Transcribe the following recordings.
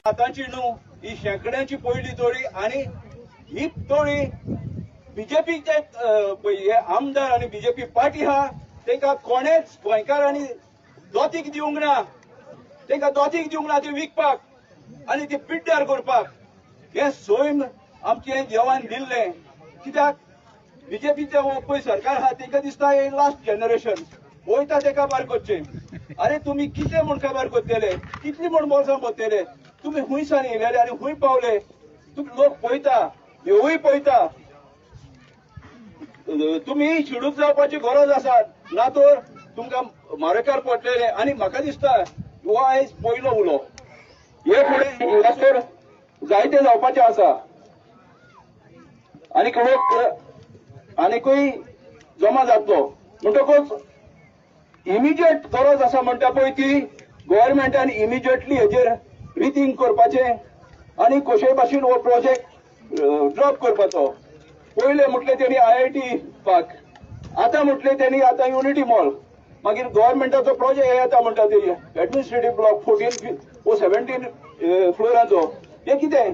आतांची न्हू, ही शेंकड्यांची पयली तोळी. आनी ही तोळी बीजेपीचे हे आमदार आनी बीजेपी पार्टी आहा, तांकां कोणेच गोंयकारांनी दोतीक दिवंक ना. तांकां दोतीक दिवंक ना ती विकपाक आनी ती पिड्ड्यार करपाक. हे सैम आमचें देवान दिल्लें. कित्याक बीजेपीचे पळय सरकार आहा, तांकां दिसता हे लास्ट जनरेशन वयता, ते काबार करचें. अरे, तुमी कितें म्हूण काबार करतले? कितली म्हूण बोल्सां भरतले तुमी? खूंय सान येयलेले आनी खूंय पावले तुमी? लोक पळयता, देवूय पळयता. तुमी शिडूक जावपाची गरज आसा, ना तर तुमकां मारेकार पडलेले. आनी म्हाका दिसता हो आयज पयलो उलो, हे फुडें हांगासर जायते जावपाचे आसा आनी लोक आनीकूय जमा जातलो. म्हणटकूच इमिजिएट गरज आसा म्हणटा पळय ती गव्हर्मेंटान इमिजिएटली हेजेर रिथींक करपाचें आनी कशेय भाशेन हो प्रोजेक्ट ड्रॉप करपाचो. पयले म्हटलें तेणी आयआयटी पार्क, आतां म्हटलें तेणी आतां युनिटी मॉल, मागीर गव्हर्मेंटाचो प्रोजेक्ट येता म्हणटा ते एडमिनिस्ट्रेटीव ब्लॉक 14 ओ 17 फ्लोराचो. हे कितें?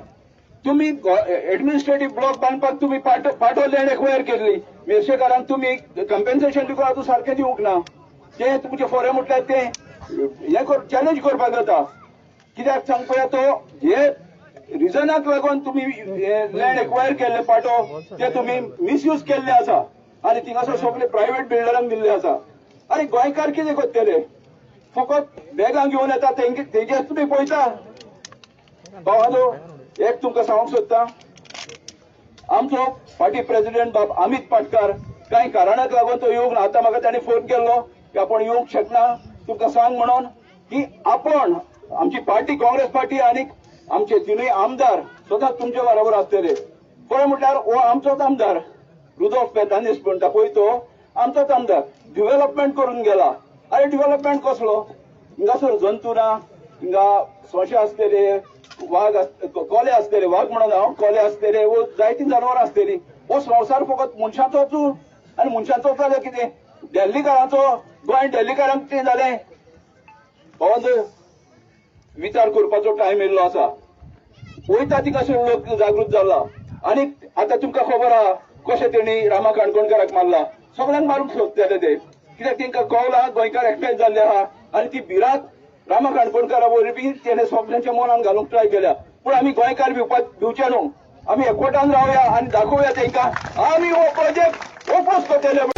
तुमी एडमिनिस्ट्रेटीव ब्लॉक बांदपाक तुमी पाटो लँड एक्वायर केल्ली. मेरशेकारांक तुमी कंपेन्सेशन दिवपाक आजून सारकें दिवंक ना. ते तुमचे फोरे म्हटल्यार ते हे चॅलेंज करपाक जाता. कित्याक सांग पळया, तो हे रिजनाक लागून तुमी लँड एक्वायर केल्ले पाटो ते तुमी मिसयूज केल्ले आसा आनी थिंगासर सगळे प्रायव्हेट बिल्डरांक दिल्ले आसा. आनी गोंयकार कितें करतले? फकत बॅगां घेवन येता, तेंचेच तुमी पळयता. भावानो, एक तुमकां सांगूंक सोदता, आमचो पार्टी प्रेसिडेंट बाब अमित पाटकार कांय कारणाक लागून तो येवंक ना. आतां म्हाका ताणें फोन केल्लो की आपूण येवंक शकना, तुमकां सांग म्हणून की आपण आमची पार्टी काँग्रेस पार्टी आनी आमचे तिनूय आमदार सदांच तुमचे बरोबर आसतले. खरें म्हटल्यार हो आमचोच आमदार रुदोल्फ फेर्नांदीस म्हणटा पळय, तो आमचोच आमदार डिव्हलपमेंट करून गेला. आनी डिव्हलपमेंट कसलो? हिंगासर जंतू ना, हिंगा सोंशे आसतले, वाग, कोले आसतले, वाग म्हणून हांव, कोले आसतले वो जायतीं जनावरां आसतली. हो संवसार फकत मनशाचोच आनी मनशाचो जाल्यार कितें दिल्लीकारांचो? गोंय दिल्लीकारांक कितें जालें? भावांनो, विचार करपाचो टायम येयल्लो आसा. वयता थिंगासर लोक जागृत जाला. आनी आतां तुमकां खबर आहा कशें तेणी रामा काणकोणकाराक मारला. सगळ्यांक मारूंक सोदतले ते, कित्याक तांकां कळला गोंयकार एकठांय जाल्ले आहा आनी ती भिरांत रामा काणकोणकारा वरवीं तेणे सगळ्यांच्या मनान घालूंक ट्राय केल्या. पूण आमी गोंयकार भिवपाक भिवचे न्हू. आमी एकवटान रावया आनी दाखोवया तांकां आमी हो प्रोजेक्ट ओपोज करतले.